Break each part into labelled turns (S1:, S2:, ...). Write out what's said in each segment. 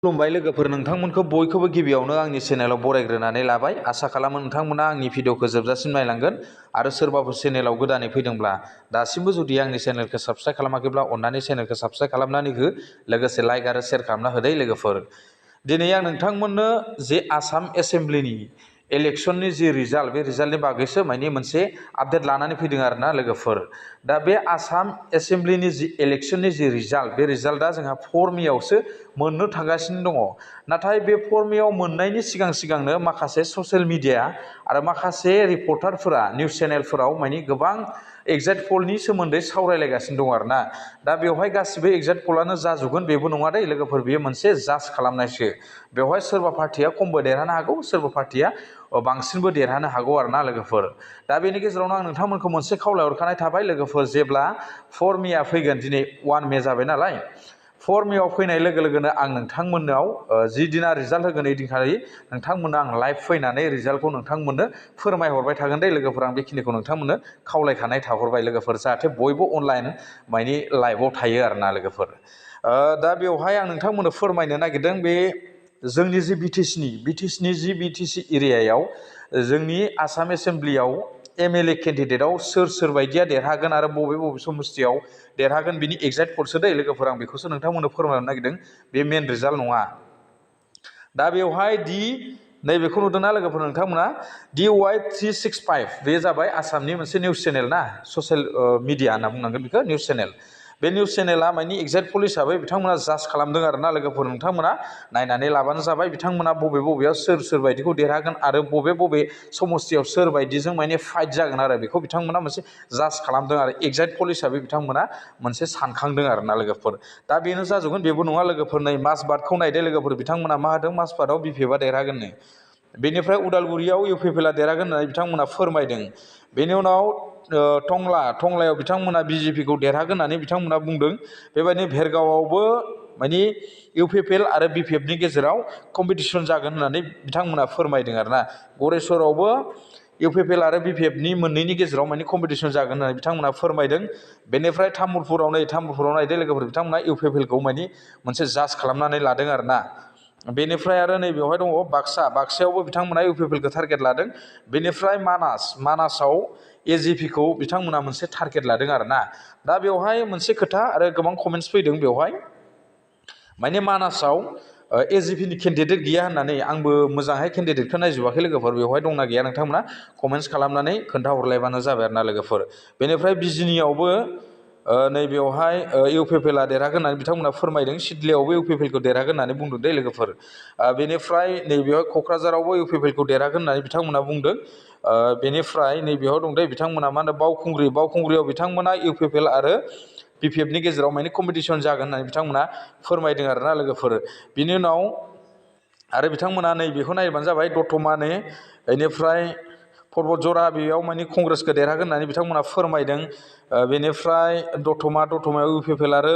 S1: खुलुमबाय लोगोफोर, नोंथांमोनखौ बयखौबो गिबियावनो आंनि चेनेलाव बरायग्रोनानै लाबाय। आसा खालामो नोंथांमोना आंनि भिडिअखौ जोबजासिम नायलांगोन आरो सोरबाफोर चेनेलाव गोदानै फैदोंब्ला दासिमबो जुदि आंनि चेनेलखौ साबस्क्राइब खालामाखैब्ला अन्नानै चेनेलखौ साबस्क्राइब खालामनानै हो, लोगोसे लाइक आरो शेयार खालामना होदै लोगोफोर। दिनै आं नोंथांमोननो जे आसाम एसेम्ब्लिनि इलेक्शननि जि रिजाल्ट, बे रिजाल्टनि बागैसो मोनसे आपडेट लानानै फैदों आरोना लोगोफोर। दा बे आसाम एसेम्ब्लिनि जि इलेक्शननि जि रिजाल्ट, बे रिजाल्टआ जोंहा 4 मेआवसो मोननो थांगासिनो दङ। नाथाय बे 4 मेआव मोननायनि सिगांनो माखासे ससियेल मिडिया आरो माखासे रिपर्टारफोरा निउस चेनेलफोराव गोबां एग्जिट पलनि सोमोन्दै सावरायलायगासिनो दं आरोना। दा बेवहाय गासिबो एग्जिट पलानो जाजोबगोन बेबो नङा दे लोगोफोर, बेयो मोनसे जाज खालामनायसो। बेवहाय सोरबा पार्टिया खमबो देरहानो हागौ, सोरबा पार्टिया बांसिनबो देरहानो हागौ आरोना लोगोफोर। दा बेनि गेजेरावनो आं नोंथांमोनखौ मोनसे खावलायहरखानाय थाबाय लोगोफोर, जेब्ला 4 मेआ फैगोन, दिनै 1 मे जाबाय नालाय, 4 मेआव फैनाय लोगो लोगोनो आं नोंथांमोननाव जि दिना रिजाल्ट होगोन ओइदिनखालि नोंथांमोननो आं लाइभ फैनानै रिजाल्टखौ नोंथांमोननो फोरमायहरबाय थागोन दे लोगोफोर। आं बेखिनिखौ नोंथांमोननो खावलायखानाय थाहरबाय लोगोफोर, जाहाथे बयबो अनलाइन लाइभआव थायो आरोना लोगोफोर। दा बेवहाय आं नोंथांमोननो फोरमायनो नागिरदों, बे जोंनि जि बिटिसि एरियायाव जोंनि आसाम एसेम्ब्लियाव एमएलए केन्डिडेटआव सोर बायदिया देरहागोन आरो बबे समस्थियाव देरहागोन बिनि एग्जेक्ट पलसो दै लोगोफोर। आं बेखौसो नोंथांमोननो फोरमायनो नागिरदों, बे मेन रिजाल्ट नङा। दा बेवहाय नैबेखौ नुदोंना लोगोफोर नोंथांमोना, DY365 बे जाबाय आसामनि मोनसे निउस चेनेल ना, ससियेल मिडिया होनना बुंनांगोन बेखौ, निउस चेनेल। बे निउस चेनेला एग्जेक्ट पल हिसाबै बिथांमोना जाज खालामदों आरोना लोगोफोर। नोंथांमोना नायनानै लाबानो जाबाय, बिथांमोना बबेयाव सोर बायदिखौ देरहागोन आरो बबे समस्थियाव सोर बायदिजों फाइट जागोन आरो बेखौ बिथांमोना मोनसे जाज खालामदों आरो एग्जेक्ट पल हिसाबै बिथांमोना मोनसे सानखांदों आरोना लोगोफोर। दा बेनो जाजोबगोन बेबो नङा लोगोफोर। नै माजबाटखौ नायदो लोगोफोर, बिथांमोना मा होदों, माजबाटआव बिपिएफआ देरहागोननो। बेनिफ्राय उदालगुरियाव इउपिपिएलआ देरहागोन होननानै बिथांमोना फोरमायदों। बेनि उनाव टंलायाव बिथांमोना बिजेपिखौ देरहागोन होननानै बिथांमोना बुंदों। बेबायदिनो भेरगावआवबो इउपिपिएल आरो बिपिएफनि गेजेराव कम्पिटिसन जागोन होननानै बिथांमोना फोरमायदों आरोना। गरेस्वरावबो इउपिपिएल आरो बिपिएफनि मोननैनि गेजेराव कम्पिटिसन जागोन होननानै बिथांमोना फोरमायदों। बेनिफ्राय तामुलपुराव नायदो लोगोफोर, बिथांमोना इउपिपिएलखौ मोनसे जाज खालामनानै लादों आरोना। बेनिफ्राय आरो नैबेवहाय दङ बाक्सायावबो बिथांमोना इउपिपिएलखौ टारगेट लादों। बेनिफ्राय मानासाव एजिपिखौ बिथांमोना मोनसे टारगेट लादों आरोना। दा बेवहाय मोनसे खोथा आरो गोबां कमेन्टस फैदों बेवहाय, मानासाव एजिपिनि केन्डिडेट गैया होननानै। आंबो मोजांहाय केन्डिडेटखौ नायजोबाखै लोगोफोर, बेवहाय दंना गैया नोंथांमोना कमेन्ट्स खालामनानै खोन्थाहरलायबानो जाबाय आरोना लोगोफोर। बेनिफ्राय बिजिनियावबो नैबेयावहाय इउपिपिएलआ देरहागोन होननानै बिथांमोना फोरमायदों। सिडलियावबो इउपिपिएलखौ देरहागोन होननानै बुंदों दे लोगोफोर। बेनिफ्राय नैबेयाव क'क्राझारावबो इउपिपिएलखौ देरहागोन होननानै बिथांमोना बुंदों। बेनिफ्राय नैबेयाव दं दे बिथांमोना बावखुंग्रियाव बिथांमोना इउपिपिएल आरो बिपिएफनि गेजेराव कम्पिटिसन जागोन होननानै बिथांमोना फोरमायदों आरोना लोगोफोर। बिनि उनाव आरो बिथांमोना नैबेखौ नायबानो जाबाय, दतमानि बेनिफ्राय पर्बतजरा, बेयाव कंग्रेसखौ देरहागोन होननानै बिथांमोना फोरमायदों। बेनिफ्राय दतमायाव इउपिपिएल आरो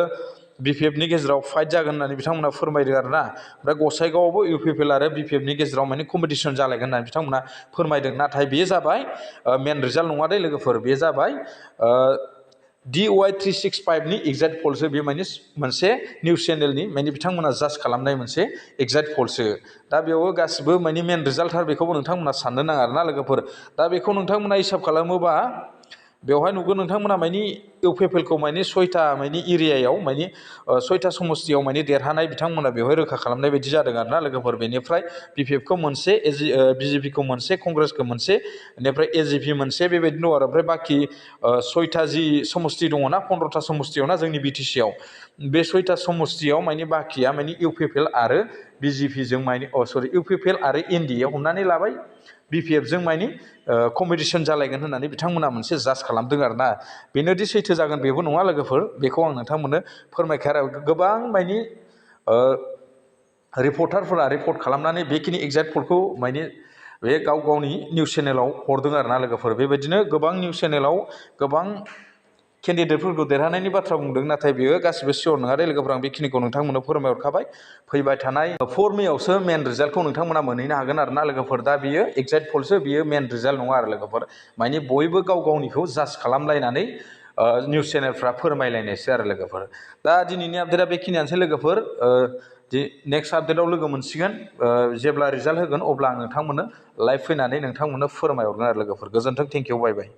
S1: बिपिएफनि गेजेराव फाइट जागोन होननानै बिथांमोना फोरमायदों आरोना। ओमफ्राय गसाइगावआवबो इउपिपिएल आरो बिपिएफनि गेजेराव कम्पिटिसन जालायगोन होननानै बिथांमोना फोरमायदों। नाथाय बेयो जाबाय मेन रिजाल्ट नङा दे लोगोफोर, बेयो जाबाय DY365 नि एग्जेक्ट पलसो। बे मोनसे निउस चेनेलनि बिथांमोना जाज खालामनाय मोनसे एग्जेक्ट पलसो। दा बेयावबो गासिबो मेन रिजाल्टथार, बेखौबो नोंथांमोना साननो नाङा आरोना लोगोफोर। दा बेखौ नोंथांमोना हिसाब खालामोबा बेवहाय नुगोन नोंथांमोना इउपिपिएलखौ 6टा एरियायाव 6टा समस्थियाव देरहानाय बिथांमोना बेवहाय रोखा खालामनाय बायदि जादों आरोना लोगोफोर। बेनिफ्राय बिपिएफखौ मोनसे, बिजेपिखौ मोनसे, कंग्रेसखौ मोनसे, बेनिफ्राय एजिपि मोनसे, बेबायदिनो दं आरो। ओमफ्राय बाखि 6टा जि समस्ति दङना, 15टा समस्तियाव ना जोंनि बिटिसियाव, बे 6टा समस्तियाव बाखिया इउपिपिएल आरो बिजेपिजों इउपिपिएल आरो एनडिए हमनानै लाबाय बिपिएफजों कम्पिटिसन जालायगोन होननानै बिथांमोना मोनसे जाज खालामदों आरोना। बेनोदि सैथो जागोन बेबो नङा लोगोफोर, बेखौ आं नोंथांमोननो फोरमायखायो आरो। गोबां रिपर्टारफोरा रिपर्ट खालामनानै बेखिनि एग्जेक्ट पलखौ बे गावनि निउस चेनेलाव हरदों आरोना लोगोफोर। बेबायदिनो गोबां निउस चेनेलाव गोबां केन्डिडेटफोरखौ देरहानायनि बाथ्रा बुंदों, नाथाय बेयो गासिबो सियर नङा दे लोगोफोर। आं बेखिनिखौ नोंथांमोननो फोरमायहरखाबाय। फैबाय थानाय 4 मेआवसो मेन रिजाल्टखौ नोंथांमोना मोनहैनो हागोन आरोना लोगोफोर। दा बियो एग्जेक्ट पलसो, बियो मेन रिजाल्ट नङा आरो लोगोफोर। बयबो गावनिखौ जाज खालामलायनानै निउस चेनेलफ्रा फोरमायलायनायसो आरो लोगोफोर। दा दिनैनि आपडेटआ बेखिनियानोसै लोगोफोर। नेक्स्ट आपडेटआव लोगो मोनसिगोन। जेब्ला रिजाल्ट होगोन अब्ला आं नोंथांमोननो लाइभ फैनानै नोंथांमोननो फोरमायहरगोन आरो लोगोफोर। गोजोन्थों, थेंक इउ, बाय बाय।